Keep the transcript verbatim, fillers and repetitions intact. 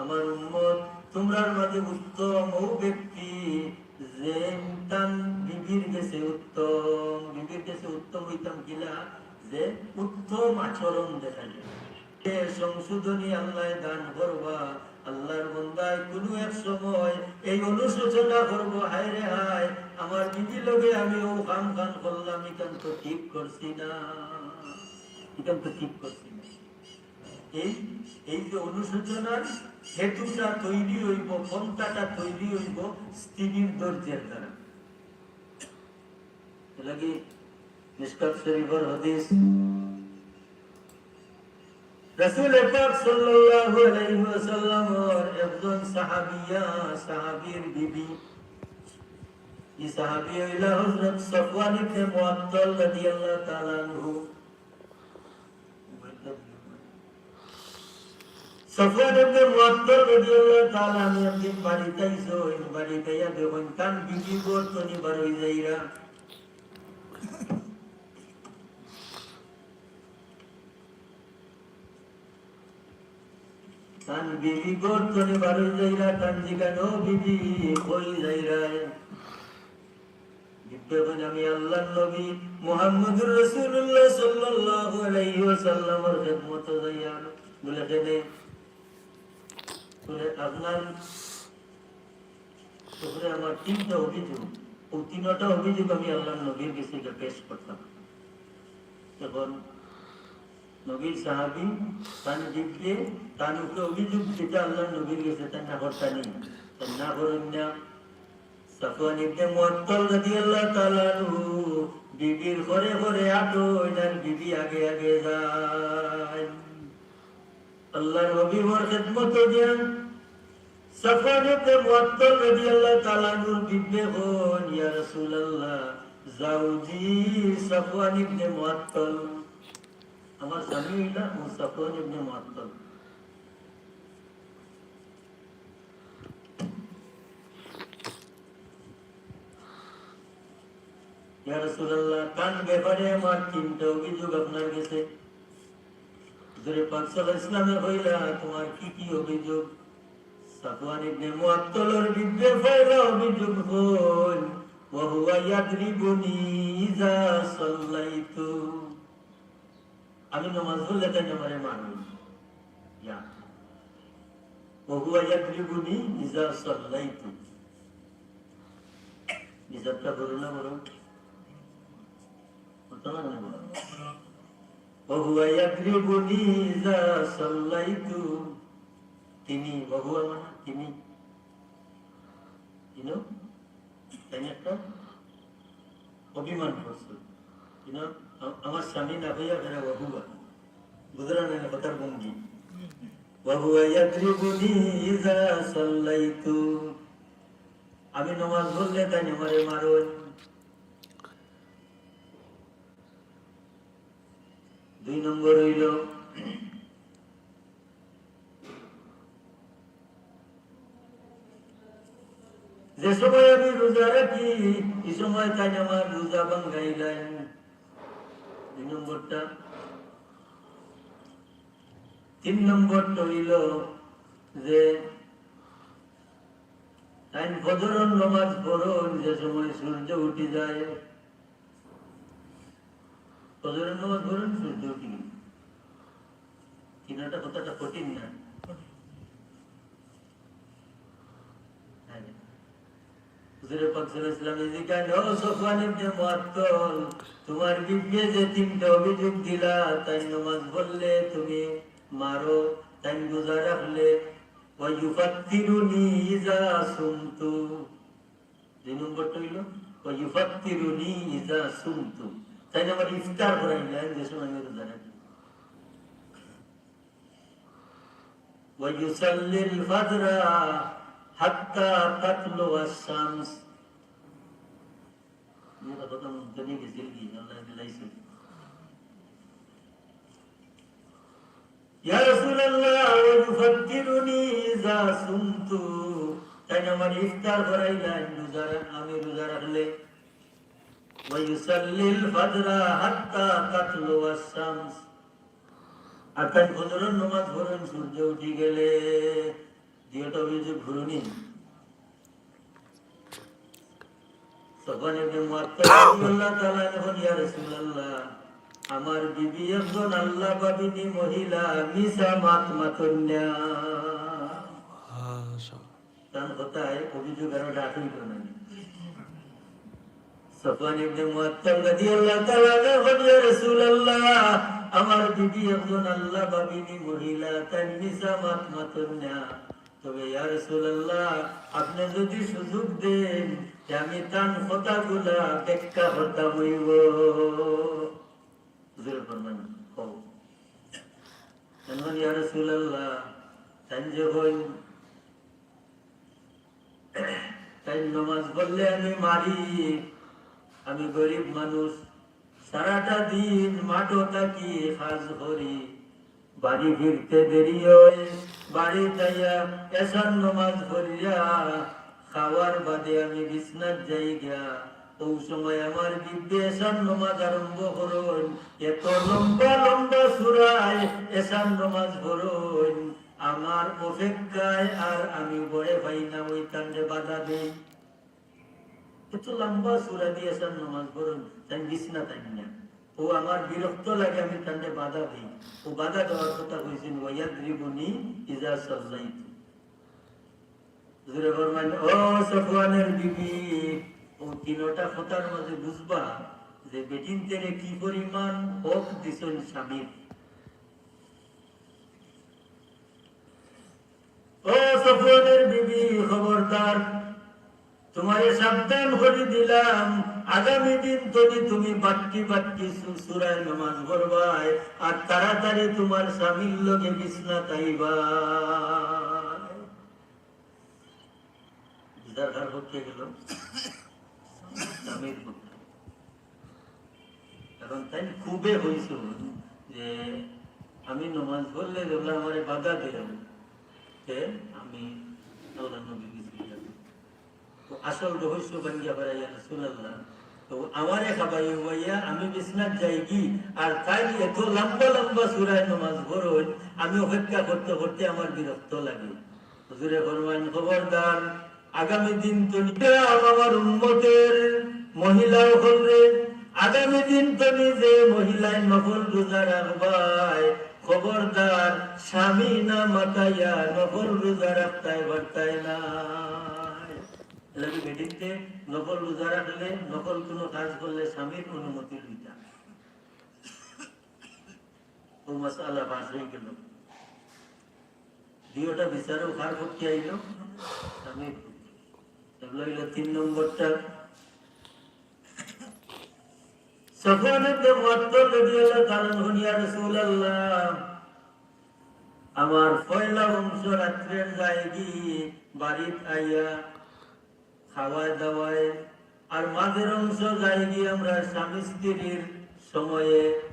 আমার উম্মত, তুমরার মাঝে উত্তম অউ ব্যক্তি, যে তান বিবির গেছে উত্তম, বিবির গেছে উত্তম অইতাম কিলা, যে উত্তম আচরণ দেখাইল। এ সংশোধনী আল্লায় দান করবা। আল্লার বন্দায় কুনু এক সময় এই অনুশোচনা করবো, "হায় রে হায়, আমার বিবি লগে আমি অউ কাম কান করলাম, ইখান তো ঠিক করছি না, ইখান তো ঠিক করছি না।" এই, এই যে অনুশোচনার হেতুটা তৈরি অইবো, পন্থাটা তৈরি অইবো স্ত্রীর ধৈর্যের দ্বারা। এর লাগি মিশকাত শরীফর হাদিস, রাসূল পাক সাল্লাল্লাহু আলাইহি ওয়াসাল্লামর একজন সাহাবিয়া, সাহাবীর বিবি, এই সাহাবী অইলা হযরত সফওয়ান ইবনে মুআত্তাল রাদিয়াল্লাহু তাআলা আনহু। সফওয়ান ইবনে মুআত্তাল রাদিয়াল্লাহু তাআলা আনহু একদিন বাড়িত আইছইন, বাড়িত আইয়া দেখইন তান বিবি ঘর তনে বারই যাইরা। তান বিবি ঘর তনে বারই যাইরা, তান জিগাইন, "ও বিবি, কই যাইরায়?" বিবিয়ে কইন, "আমি আল্লার নবী মুহাম্মদুর রাসূলুল্লাহ সাল্লাল্লাহু আলাইহি ওয়াসাল্লামর খেদমতো যাইয়ার।" বলে, "কেনে?" বলে, "আপনার উপরে আমার তিনটা অভিযোগ, অউ তিনটা অভিযোগ আমি আল্লার নবীর গেছে গিয়া পেশ করতাম।" এখন নবীর সাহাবী, তান বিবিয়ে, তান উপরে অভিযোগ যেটা আল্লার নবীর গেছে, তাইন না করতা নি, তাইন না করইন না। সফওয়ান ইবনে মুআত্তাল রাদিয়াল্লাহু তাআলা আনহু বিবির ঘরে ঘরে আটইন, আর বিবি আগে আগে যাইন। আল্লার হাবিবর খেদমতো গিয়া সফওয়ান ইবনে মুআত্তাল রাদিয়াল্লাহু তাআলা আনহুর বিবিয়ে কইন, "ইয়া রাসূলুল্লাহ, জাওজি সফওয়ান ইবনে মুআত্তাল।" আমার স্বামী অইলা অউ সফওয়ান ইবনে মুআত্তাল। ইয়া রাসূলুল্লাহ, তান ব্যাপারে আমার তিনটা অভিযোগ আপনার গেছে। হুজুরে পাক সাল্লাল্লাহু আলাইহি ওয়াসাল্লামে কইলা, "তোমার কি কি অভিযোগ?" সফওয়ান ইবনে মুআত্তালর বিবিয়ে পয়লা অভিযোগ কইন, "ওয়া হুয়া ইয়াদরিবুনি ইযা সাল্লাইতু।" আমি নমাজ পড়লে তাইন আমারে মারইন। ইয়া। "ওয়া হুয়া ইয়াদরিবুনি ইযা সাল্লাইতু।" হিসাবটা বড় না বড়? কত না বড়? "ওয়া হুয়া ইয়াদরিবুনি ইযা সাল্লাইতু।" তিনি, "ওয়া হুয়া" মানে তিনি। You know? তাইন একটা অভিমান করছে। You know, আ-, আমার স্বামী না কইয়া ফেরা "ওয়া হুয়া।" বুঝরা না কথার ভঙ্গি? "ওয়া হুয়া ইয়াদরিবুনি ইযা সাল্লাইতু।" আমি নমাজ পড়লে তাইন আমারে মারইন। দুই নম্বর অইলো, যে সময় আমি রোজা রাখি, ই সময় তাইন আমার রোজা ভাঙ্গাইলাইন। দুই নম্বরটা। তিন নম্বরটা অইলো যে তাইন ফজরর নমাজ পড়ইন যে সময় সূর্য উঠি যায়। ফজরর নমাজ পড়ইন, সূর্য উঠি গেলে। কিনাটা কথাটা কঠিন না? হ্যাঁ। হুজুরে পাক সাল্লাল্লাহু আলাইহি ওয়াসাল্লামে জিগাইন, "ও সফওয়ান ইবনে মুআত্তাল, তোমার বিবিয়ে যে তিনটা অভিযোগ দিলা, তাইন নমাজ পড়লে তুমি মারো, তাইন রোজা রাখলে, ওয়া ইউফাত্তিরুনি ইযা সুমতু।" দুই নম্বরটা অইলো, "ওয়া ইউফাত্তিরুনি ইযা সুমতু।" তাইন আমারে ইফতার করাইলা যে সময় আমি রোজা রাখি। "ওয়া ইউসাল্লিল ফাজরা হাত্তা তাতলুআশ শামস।" এটা কথা মন থেকে গেছিল কি? আল্লাহ দিলাইছে। ইয়া রাসূলুল্লাহ, ওয়া ইউফাত্তিরুনি ইযা সুমতু। তাইন আমারে ইফতার করাইলা, আমি রোজা রা-, আমি রোজা রাখলে। ওয়া ইউসাল্লিল ফাজরা হাত্তা তাতলুআশ শামস। আর তাইন ফজরর নমাজ পড়ইন সূর্য উঠি গেলে। দুইটা অভিযোগ ঘুরুনি। সফওয়ান ইবনে মুআত্তাল রাদিয়াল্লাহু তাআলা আনহু কইন, "ইয়া রাসূলুল্লাহ, আমার বিবি একজন আল্লাহ ভাবিনী মহিলা, মিছা মাত মাতইন না।" তান কথায় অভিযোগ আরো ডাক অইল না। সফওয়ান ইবনে মুআত্তাল রাদিয়াল্লাহু তাআলা আনহু কইন, "ইয়া রাসূলুল্লাহ, আমার বিবি একজন আল্লাহ ভাবিনী মহিলা, তাইন মিছা মাত মাতইন না। তবে ইয়া রাসূলুল্লাহ, আপনে যুদি সুযোগ দেইন, তে আমি তান কথাগুলা ব্যাখ্যা করতাম অইবো।" জোরে ফরমাইন, কও। এখন ইয়া রাসূলুল্লাহ, তাইন যে কইন, তাইন নমাজ পড়লে আমি মারি, আমি গরিব মানুষ, সারাটা দিন মাঠো থাকি, কাজ করি, বাড়ি ফিরতে দেরি অয়, বাড়িত আইয়া এশার নমাজ পড়িয়া খাওয়ার বাদে আমি বিছনাত যাইগিয়া। অউ সময় আমার বিবিয়ে এশার নমাজ আরম্ভ করইন, এত লম্বা লম্বা সূরায় এশার নমাজ পড়ইন, আমার অপেক্ষায় আর আমি বয় পাই না, অউ তানরে বাধা দেই। এত লম্বা সূরা দিয়া এশার নমাজ পড়ইন, তাইন বিছনাত আইন না। অউ আমার বিরক্ত লাগে, আমি তানরে বাধা দেই। অউ বাধা দেওয়ার কথা কইছইন, "ওয়াইয়াদরিবুনি ইজা সাল্লাইতু।" জোরে ফরমাইন, ও সফওয়ানের বিবি, অউ তিনটা কথার মাঝে বুঝবা যে বেটিন্তেরে কি পরিমাণ হক দিছইন স্বামীর। ও সফওয়ানের বিবি, খবরদার, তুমারে সাবধান করি দিলাম, আগামী দিন তনি তুমি বাট্টি বাট্টি সু-, সূরায় নমাজ পড়বায়, আর তাড়াতাড়ি তুমার স্বামীর লগে বিছনাত আইবায়। বুঝার কার পক্ষে গেল? স্বামীর পক্ষে। কারণ তাইন খুবে কইছইন যে আমি নমাজ পড়লে যেগুলা আমারে বাধা দেয়, তে আমি আল্লাহর নবীর গেছে যাই। তো আসল রহস্য ভাঙ্গিয়া বেড়াই, ইয়া রাসূলুল্লাহ, তো আমারে খাবাই উবাইয়া আমি বিছনাত যাইগি, আর তাইন এত লম্বা লম্বা সূরায় নমাজ পড়ইন, আমি অপেক্ষা করতে করতে আমার বিরক্ত লাগে। হুজুরে ফরমাইন, খবরদার, আগামী দিন তনি আমার উম্মতের মহিলা অকলরে, আগামী দিন তনি যে মহিলায় নফল রোজা রাখবায়, খবরদার, স্বামী না মাতাইয়া নফল রোজা রাখতায় পারতায় নায়। এর লাগি বেটিন্তে নফল রোজা রাখলে, নফল কুনু কাজ করলে স্বামীর অনুমতি লইতা। অউ মাসআলা ফাঁস অইগেল। দুইটা বিচারও কার পক্ষে আইল? স্বামীর পক্ষে। এগুলা অইল তিন নম্বরটা। সফওয়ান ইবনে মুআত্তাল রাদিয়াল্লাহু তাআলা আনহু, ইয়া রাসূলুল্লাহ, আমার পয়লা অংশ রাত্রের যাইগি বাড়িত আইয়া খাওয়ায় দাওয়ায়, আর মাঝের অংশ যাইগি আমরা স্বামী স্ত্রীর সময়ে,